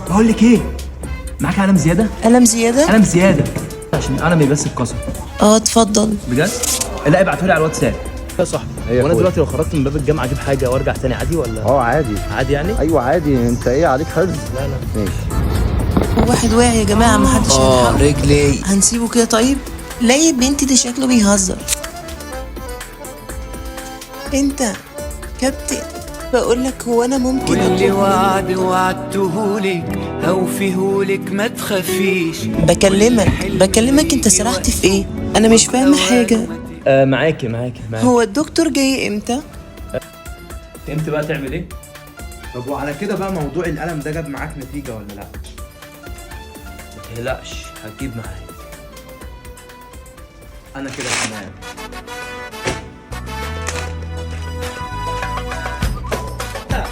بقول لك ايه، معاك قلم زياده؟ قلم زيادة؟ قلم زياده عشان قلمي بس اتكسر. اه اتفضل. بجد؟ لا ابعتهولي على الواتساب يا صاحبي. إيه يا وانا أخويا؟ دلوقتي لو خرجت من باب الجامعه اجيب حاجه وارجع تاني عادي ولا؟ اه عادي. عادي يعني؟ ايوه عادي، انت ايه عليك حفظ؟ لا لا. ماشي. واحد واقع يا جماعة، محدش هيلحقه. رجلي. هنسيبه كده طيب؟ لا يا بنتي، ده شكله بيهزر. انت كابتن، بقولك هو انا ممكن كل اطلب؟ وعد وعدتهولك هوفيهولك، ما تخافيش. بكلمك بكلمك، انت سرحت في ايه؟ انا مش فاهمة حاجة. آه معاكي معاكي معاكي. هو الدكتور جاي امتى؟ انت بقى تعمل ايه؟ طب وعلى كده بقى موضوع القلم ده جاب معاك نتيجة ولا لا؟ ما تقلقش، هتجيب معايا. انا كده تمام.